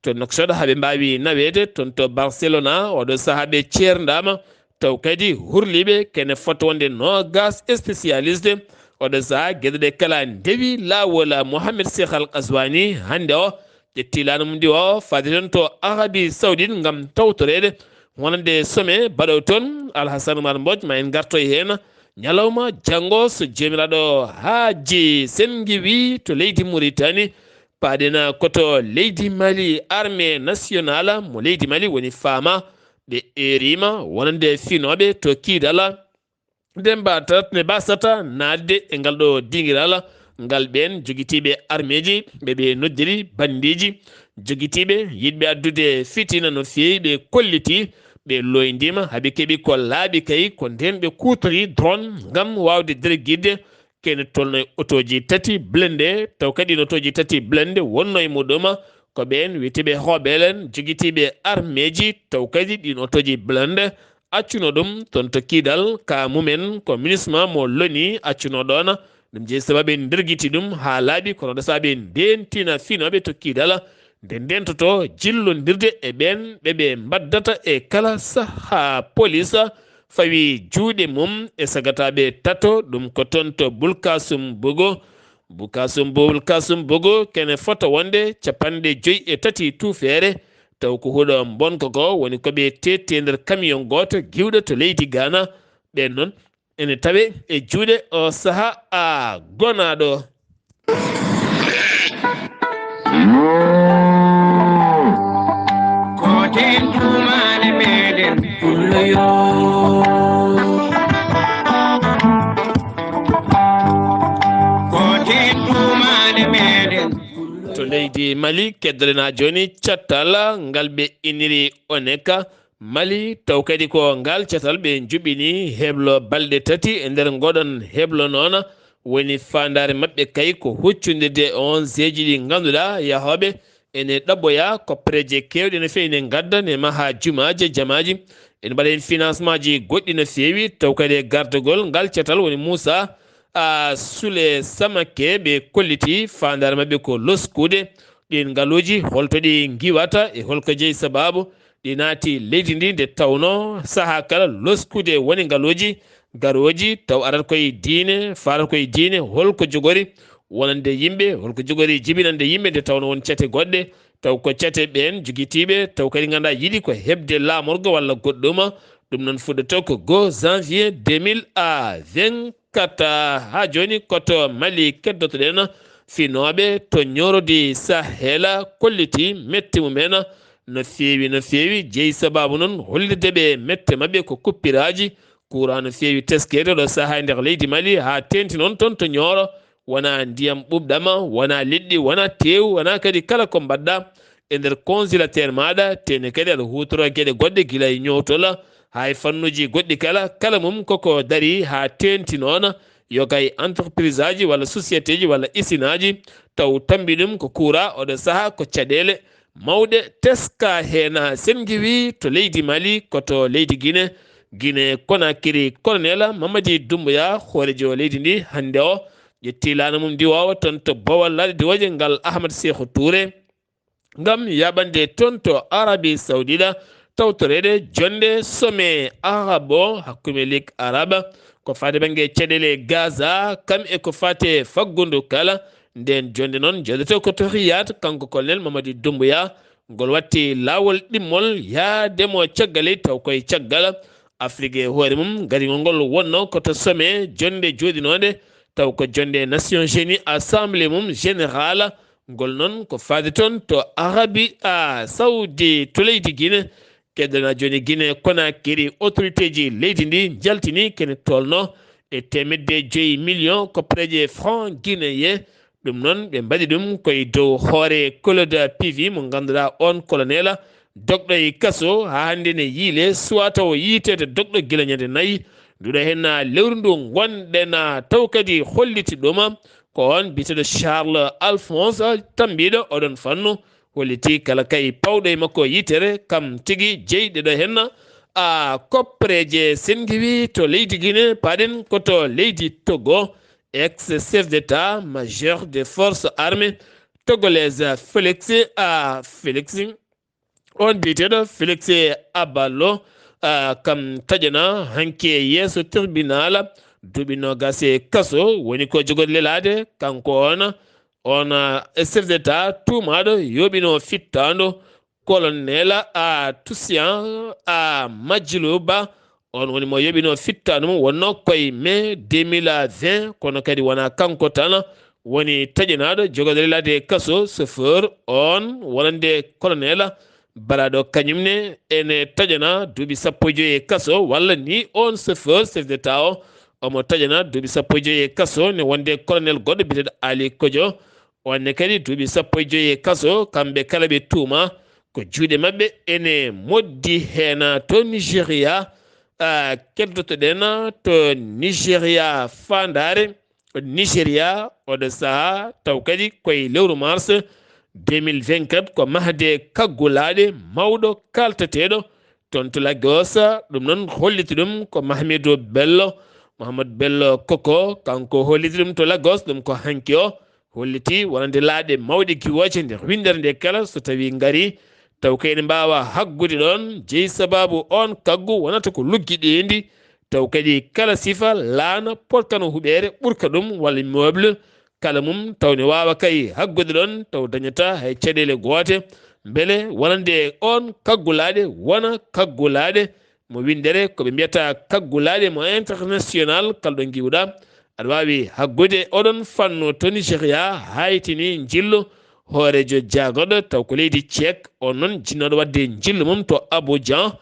to Nouakchott, haa ɓe mbaawi naweede toon to Barcelona. Oɗo sahaa ɓe ceerndaama, taw kadi hurliiɓe kene fota wonde noogas spécialiste. Oɗo sahaa geɗe ɗe kala ndewi laawol. Mohamed Cheikh Al Qazouani hannde o ƴetti laana mum ndi o faade toon to Arabie Saoudite ngam tawtoreede wonande sommet baɗo toon. Alhassane Oumar Mbodj, ma en ngartoy heen ñalawma janngo so Joomiraaɗo haaji. Senngi wi to leydi Mauritanie, paaɗen ko to leydi Mali. Armée nationale mo leydi Mali woni faama, ɓe eeriima wonande finooɓe to Kidal. Nde mbata-, nde mbasata naatde e ngal ɗo dingiral ngal, ɓeen jogitiiɓe armeeji, ɓe ɓe noddiri banndiiji, jogitiiɓe yiɗɓe addude fitina no feewi, ɓe kolliti, ɓe looyndiima, haa ɓe keɓi ko laaɓi kay, ko ndeen ɓe kuutori drone ngam waawde dergitde kene tolno e otooji tati blindé, taw kadi ɗiin otooji tati blindé wonno e muɗum ko ɓeen wiyeteeɓe rebelle en jogitiiɓe armeeji, taw kadi ɗiin otooji blindé accuno ɗum toon to Kidal, ka mumen ko MINUSMA mo l'ONU accuno ɗoon. Ɗum jeyi sababu en ndergiti ɗum haa laaɓi, kono ɗo sababu en ndeentina finooɓe to Kidal, nde ndentoto jillondirde e ɓeen ɓe ɓe mbaddata e kala sahaa. Polis fawi juuɗe mum e sagataaɓe tato, ɗum ko toon to Bulkasum Bogo. Bulkasum Bo-, Bulkasum Bogo, kene fota wonde capanɗe joyi e tati tuufeere, taw ko huɗo mbonko ko woni ko ɓe teetti e nder camion gooto giwɗo to leydi Ghana. Ɓeen noon ene tawe e juuɗe o sahaa a gonaaɗo. Ko ten tumaale meɗen pullo yo. Ko ten tumaale meɗen. To leydi Mali, keddoɗen haa jooni catal ngal ɓe inniri ONECA. Mali, taw kadi ko ngal catal ɓe njuɓɓini heblo balɗe tati. E nder ngoɗon heblo noon woni faandaare maɓɓe kay ko huccondirde e onseeji ɗi ngannduɗaa yahooɓe ene ɗaɓɓoya koppereeje keewɗe no feewi ne ngadda ne maha jumaaje jamaaji Ene mbaɗa heen financement ji goɗɗi no feewi, taw kadi e gardagol ngal catal woni Moussa a Sule Samake. Ɓe kolliti faandaare maɓɓe ko loskude ɗiin ngaluuji, holto ɗi ngiwata e holko jeyi sabaabu ɗi naati leydi ndi, nde tawnoo sahaa kala loskude woni ngaluuji garooji taw arat koye diine, faarat koye diine, holko jogori wonande yimɓe, holko jogori jibinande yimɓe, nde tawnoo won cate goɗɗe taw ko cate ɓeen jogitiiɓe taw kadi nganndaa yiɗi ko heɓde laamorgo walla goɗɗuma. Ɗum noon fuɗɗoto ko goo janvier deux mille vingt-quatre. Haa jooni ko to Mali keddotoɗen, finooɓe to ñoorodi Sahela kolliti mette mumen no feewi, no feewi. Jeyi sabaabu noon hollirde ɓe mette maɓɓe ko kuppiraaji kuuraa no feewi teskeede ɗo sahaa e nder leydi Mali, haa teeŋti noon toon to ñooro, wonaa ndiyam ɓuuɓɗama, wonaa liɗɗi, wonaa teewu, wonaa kadi kala ko mbaɗɗa e nder congélateur maaɗa, tee ne kadi aɗa huutora geɗe goɗɗe gila e ñowtol, haa e fannuuji goɗɗi kala, kala mum koko darii haa teeŋti noon, yoga e entreprise aji walla société ji walla usine aji, taw tambi ɗum ko kuuraa, oɗo sahaa ko caɗeele mawɗe teskaa heen. Sen ngiwii to leydi Mali, ko to leydi Gine, Gine Konakiri, Colonel Mamadi Doumbouya, hooreejo leydi ndi hannde o, ƴetti laana mum ndiwoowa toon to Bawol laaɗe diwooje ngal Ahmad Sékou Touré, ngam yaɓande toon to Arabie Saoudite, tawtoreede jonnde sommet arabe o hakkunde Ligue arabe, ko faati bannge caɗeele Gaza, kam e ko faati faggudu kala. Ndeen jonnde noon jooɗoto ko to Riyad, kanko Colonel Mamadi Doumbouya, ngol watti laawol ɗimmol yaade mo caggal leydi, taw koye caggal Afrik e hoore mum. Garingol ngol wonnoo ko to sommet jonnde jooɗinoonde, taw ko jonnde Nations Unies Assemblée mum générale. Ngol noon ko faade toon to Arabie a Saoudi, to leydi Gine. Keddana jooni Gine Konakiri, autorité ji leydi ndi njaltini kene tolno e teemedde joyi million koppareeje franc guinéen. Ɗum noon ɓe mbaɗi ɗum koye dow hoore Claude Pivi mo ngannduɗaa on colonel dogɗo e kaso haa hannde ne yiile suwata o yiiteede dogɗo gila ñande nayi. Nduɗo heen lewru ndu ngonɗen taw kadi holliti ɗum ko on biyeteeɗo Charles Alphonse tambiiɗo oɗon fannu. Holliti kala kay pawɗo e makko yitere kam tigi jeyɗe ɗo henna a koppareeje. Sen ngiwi to leydi Guinée, paɗen ko to leydi Togo, ex chef d'état major des forces armées togolaises Félix a Félix, on biyeteeɗo Félix Aballo, a kam taƴana hanki e yeeso tribunal duuɓi noogas e kaso, woni ko jogori lelaade kanko on on chef d'état tuumaaɗo yooɓino fittaandu colonel a Toussaint a Majluba. On woni mo yooɓino fittaandu mum wonno koye mai deux mille vingt, kono kadi wonaa kanko tan woni taƴanaaɗo jogori lelaade e kaso. Chauffeur on wonande colonel Baraɗo kañum ne ene taƴana duuɓi sappo e joyi e kaso, walla ni on chauffeur chef d'état o omo taƴana duuɓi sappo e joyi e kaso ne wonde colonel goɗɗo biyeteeɗo Ali Kojo. On ne kadi duuɓi sappo e joyi e kaso. Kamɓe kala ɓe tuuma ko juuɗe maɓɓe ene moddi heen. To Nigeria, a, keddotoɗen to Nigeria faandaare. Nigeria oɗo sahaa taw kadi koye lewru mars deux mille vingt-quatre ko mahde kaggulaaɗe mawɗo kaltateeɗo toon to Lagos. Ɗum noon holliti ɗum ko Mahmudu Bello, Mouhamadou Bello Koko, kanko holliti ɗum to Lagos. Ɗum ko hanki o holliti wonande laaɗe mawɗe giwooje nder winndere nde kala so tawii ngarii taw ko ene mbaawa haggude ɗoon. Jeyi sabaabu oon kaggu wonata ko luggi ɗeendi, taw kadi kala sifa laana potkano huɓeere ɓurka ɗum walla immeuble kala mum, taw ne waawa kay haggude ɗoon taw dañata hay caɗeele goote. Mbele wonande oon kaggulaaɗe wona kaggulaaɗe mo winndere ko ɓe mbiyata kaggulaaɗe mo international kala ɗo ngiwɗa aɗa waawi haggude oɗon fannu to Nigeria, haytini njillu hooreejo jaagorɗo taw ko leydi Ceek, on noon jinnooɗo waɗde njillu mum to Abidjan.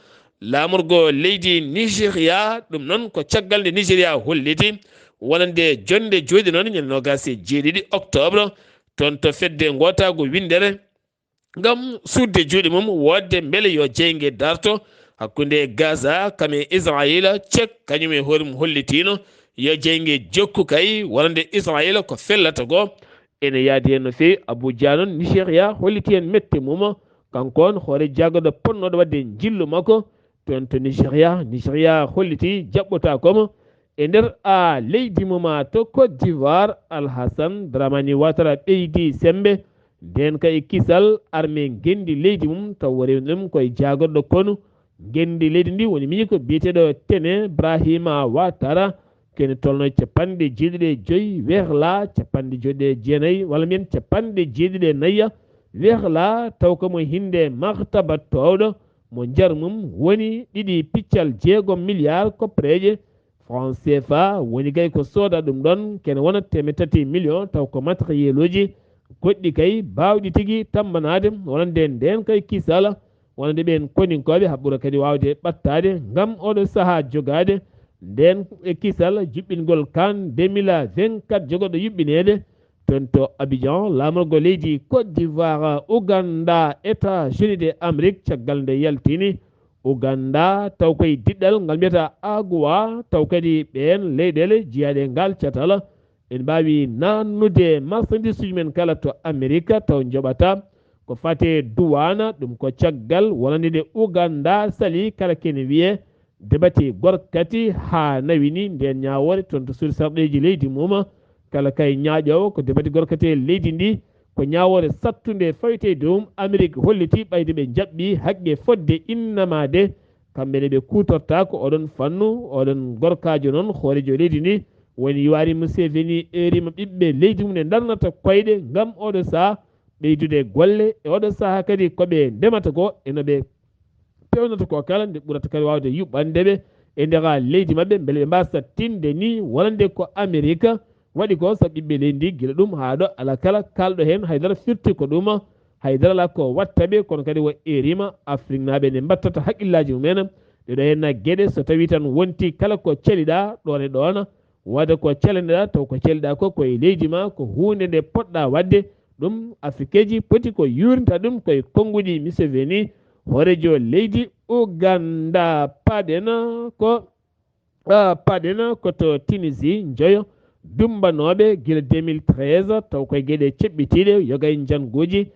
Laamorgo leydi Nigeria, ɗum noon ko caggal nde Nigeria holliti wonande jonnde jooɗi noon ñande noogaas e jeeɗiɗi octobre toon to fedde ngootaagu winndere ngam suuɗde juuɗe mum woodde mbele yo jeynge darto hakkunde Gaza kam e Israayiila. Ceek kañum e hoore mum hollitiino yo jeynge jokku kay wonande Israayiila ko fellata ko ene yaadi heen no feewi. Abuja noon Nigeria holliti heen mette mum, kanko on hoore jaagorɗo potnooɗo waɗde njillu makko Toon to Nigeria, Nigeria holliti jaɓɓotaako mo e nder a leydi mum to Côte d'Ivoire. Alhassane Dramani Ouattara ɓeydi semmbe ndeen kay kisal arme ngenndi leydi mum, taw o rewi ɗum koye jaagorɗo konu ngenndi leydi ndi, woni miñi ko biyeteeɗo Tene Brahima Ouattara, kene tolno capanɗe jeeɗiɗi e joyi wehla capanɗe jeeɗiɗi e jeenayi, walla mbiyen capanɗe jeeɗiɗi e nayya wehla, taw ko mo hinnde martaba toowɗo mo njar mum woni ɗiɗi piccal jeegom milliard koppereeje franc C F A, woni kay ko sooda ɗum ɗon kene wona teemeɗɗe tati million, taw ko matériel uji goɗɗi kay baawɗi tigi tammbanaade wonande ndeen kay kisala, wonande ɓeen koninkooɓe haɓɓura kadi waawde ɓattaade ngam oɗo sahaa jogaade ndeen e kisal juɓɓingol kan deux mille vingt-quatre jogorɗo yuɓɓineede. Toon to Abidjan, laamorgo leydi Côte d'Ivoire, Ouganda, États-Unis de Amérique, caggal nde yaltini Ouganda, taw koye diɗɗal ngal mbiyata AGOA, taw kadi ɓeen leyɗeele jiyaaɗe e ngal catal, en mbaawi naannude marchandise uji men kala to Amerika, taw njoɓata ko fate duwaana, ɗum ko caggal wonande nde Ouganda sali kala kene wiyee debati gorkati haa nawini ndeen ñaawoore toon to suudu sarɗeeji leydi mum. Kala kay ñaaƴoowo ko debati gorkati e leydi ndi, ko ñaawoore sattunde fawetee dow mum. Amerik holliti ɓayde ɓe njaɓɓi haqqe fodde innamaade, kamɓe ne ɓe kuutortaako oɗon fannu. Oɗon gorkaajo noon, hooreejo leydi ndi, woni Yoweri Museveni, eerima ɓiɓɓe leydi mum ne ndarnata koyɗe ngam oɗo sahaa ɓeydude golle e oɗo sahaa kadi ko ɓe ndemata ko e no ɓe pewnata ko kala nde ɓurata kadi waawde yuɓɓande ɓe e nder leydi maɓɓe, mbele ɓe mbaasa tinde ni wonande ko Amerika waɗi ko, sabu ɓiɓɓe leydi ndi gila ɗum haa ɗo alaa kala kaalɗo heen haydara firti ko ɗum, haydara alaa ko watta ɓe, kono kadi o eerima Afriknaaɓe ne mbattata haqqillaaji mumen. Ɗeɗo heen geɗe so tawi tan wonti kala ko caliɗa ɗoon e ɗoon, wata ko calanɗa taw ko caliɗa ko ko e leydi ma, ko huunde nde poɗɗa waɗde ɗum. Afrikeeji poti ko yuurnta ɗum koye konnguɗi Museveni, hooreejo leydi Uganda. Paɗen ko, ah, paɗen ko to Tunisie, njoyo dummbanooɓe gila deux mille treize, taw koye geɗe ceɓɓitiiɗe, yoga e njannguuji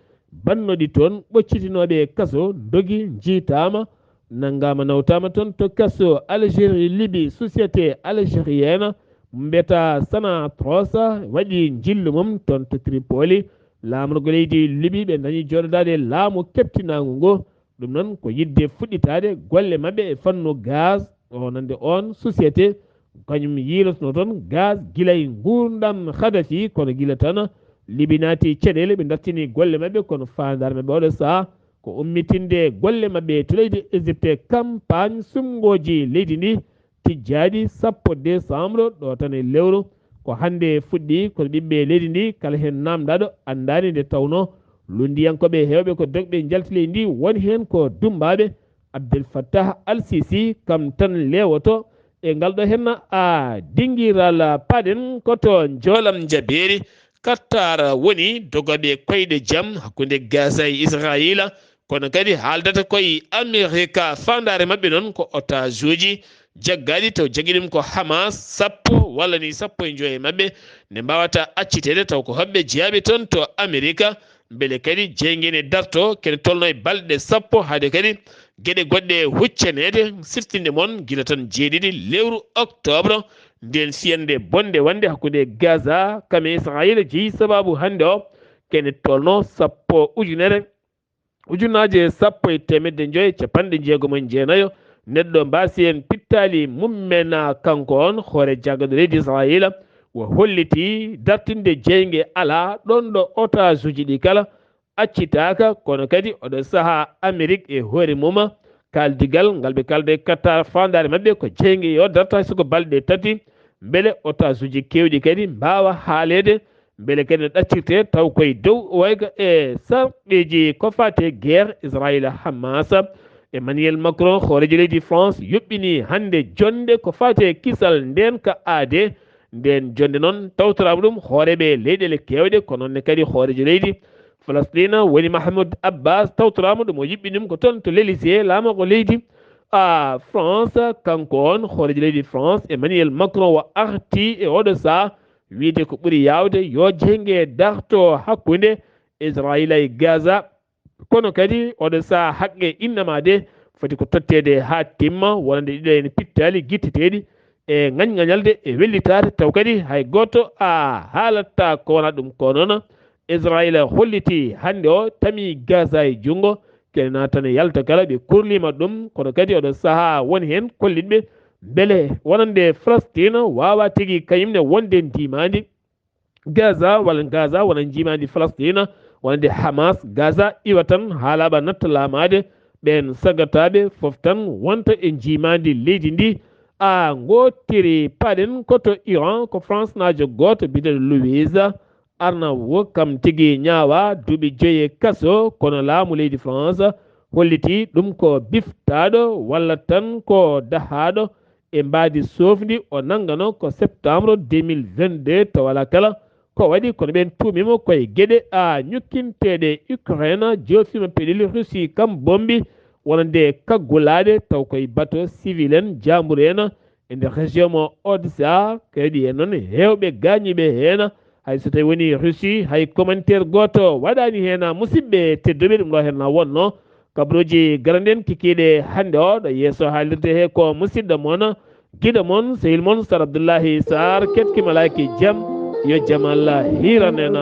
bannoɗi toon, ɓoccitinooɓe e kaso, ndogi, njiitaama, nanngaama, nawtaama toon to kaso. Algérie, Libye, société algérienne mbiyata Sana Tros waɗi njillu mum toon to Tripoli. Laamorgo leydi Libye ɓe dañi jooɗodaade laamu keɓtinaangu ngu. Ɗum noon ko yiɗde fuɗɗitaade golle maɓɓe e fannu gaz, o nande oon société, kañum yiilotono toon gaz gila e nguurndam Khadafi, kono gila tan Libi naati caɗeele, ɓe dartini golle maɓɓe, kono faandaare maɓɓe oɗo sahaa ko ummitinde golle maɓɓe to leydi Égypte. Campagne suɓngooji leydi ndi tijjaaɗi sappo décembre ɗo tan e lewru ko hannde fuɗɗi, kono ɓiɓɓe leydi ndi kala heen naamndaaɗo anndaani nde tawnoo. Lunndiyankooɓe heewɓe ko dogɓe njalti leydi ndi, woni heen ko dummbaaɓe. Abdel Fattah Al Sisi kam tan leewoto e ngal ɗo henna a dingiral. Paɗen ko to njoolam njabeeri Qatar woni dogooɓe koyɗe jam hakkunde Gaza e Israayiila, kono kadi haaldata koye Amerika. Faandaare maɓɓe noon ko otaasuuji jaggaaɗi, taw jaggi ɗum ko Hamas, sappo walla ni sappo e joy e maɓɓe nde mbaawata acciteede, taw ko hoɓɓe jeyaaɓe toon to Amerika. Mbele kadi jeynge ne darto, kene tolno e balɗe sappo, haade kadi geɗe goɗɗe huccaneede, siftinde mon gila tan jeeɗiɗi lewru octobre, nden fiyande bonde wonde hakkunde Gaza kam e Israayiila jeyi sababu hannde o, kene tolno sappo ujunere, ujunaaje sappo e teemedde joy e capanɗe jeegom e jeenayo neɗɗo mbaasi en pittaali mummen. Kanko on hoore jaggaɗo leydi Israayiila o holliti dartinde jeynge alaa ɗon ɗo otaasuuji ɗi kala accitaaka, kono kadi oɗo sahaa Amerik e hoore mum kaaldigal ngal ɓe kaalda e Qatar, faandaare maɓɓe ko jeynge yo darta hay so ko balɗe tati, mbele otaasuuji keewɗi kadi mbaawa haaleede, mbele kadi no ɗaccirtee taw koye dow wayga e sarɗeeji ko faati e guerre Israayiila Hamas. Emmanuel Macron, hooreejo leydi France, yuɓɓini hannde jonnde ko faati e kisal ndeen ka aadee. Ndeen jonnde noon tawtoraama ɗum hooreeɓe leyɗeele keewɗe, ko noon ne kadi hooreejo leydi Falasɗiina woni Mahmoud Abbas, tawtoraama ɗum, o yuɓɓini ɗum ko toon to l'Élysée, laamorgo leydi a France. Kanko on hooreejo leydi France, Emmanuel Macron, o arti e oɗo sahaa wiyde ko ɓuri yaawde yo jeynge darto hakkunde Israayiila e Gaza. Kono kadi oɗo sahaa haqqe innama de foti ko totteede haa timma, wonande ɗiɗo heen pittaali gitteteeɗi e ngañngañalde e wellitaare, taw kadi hay gooto a haalataa ko wonaa ɗum. Ko noon, Israayiila hollitii hannde o tamii Gaza e junngo, kene naatane yalta kala, ɓe kurliima ɗum, kono kadi oɗo sahaa woni heen kollitɓe mbele wonande Falastiin waawaa tigi kañum ne wonde ndimaandi Gaza, walla Gaza wona njiimaandi Falastina, wonande Hamas. Gaza iwa tan haa laaɓa natta laamaade. Ɓeen sagataaɓe fof tan wonta e njiimaandi leydi ndi. A ngootiri paɗen ko to Iran, ko France naajo gooto biyeteeɗo Louise Arnaout, kam tigi ñaawa duuɓi joyi e kaso, kono laamu leydi France holliti ɗum ko biftaaɗo walla tan ko dahaaɗo e mbaadi soofndi. O nanngano ko septembre deux mille vingt-deux, tawa alaa kala ko waɗi, kono ɓeen tuumimo koye geɗe a ñukkinteeɗe. Ukraine joofiima pelel Russie kam bombi, wonande kaggulaaɗe, taw koye bato civil en, jaamburu en, e nder région mo Odessa. Kadi e noon heewɓe gaañiiɓe heen, hay so tawi woni Russie, hay commentaire gooto waɗaani heen. Musidɓe tedduɓe, ɗum ɗo heen na wonno kabaruuji garaniiɗi en kikiiɗe hannde o. Ɗo yeeso haalirde he ko musidɗo mon, giɗo mon, sehil mon, Sar Abdullahi Sar, ketki malaaki jam, yo jam Allah hiiran en.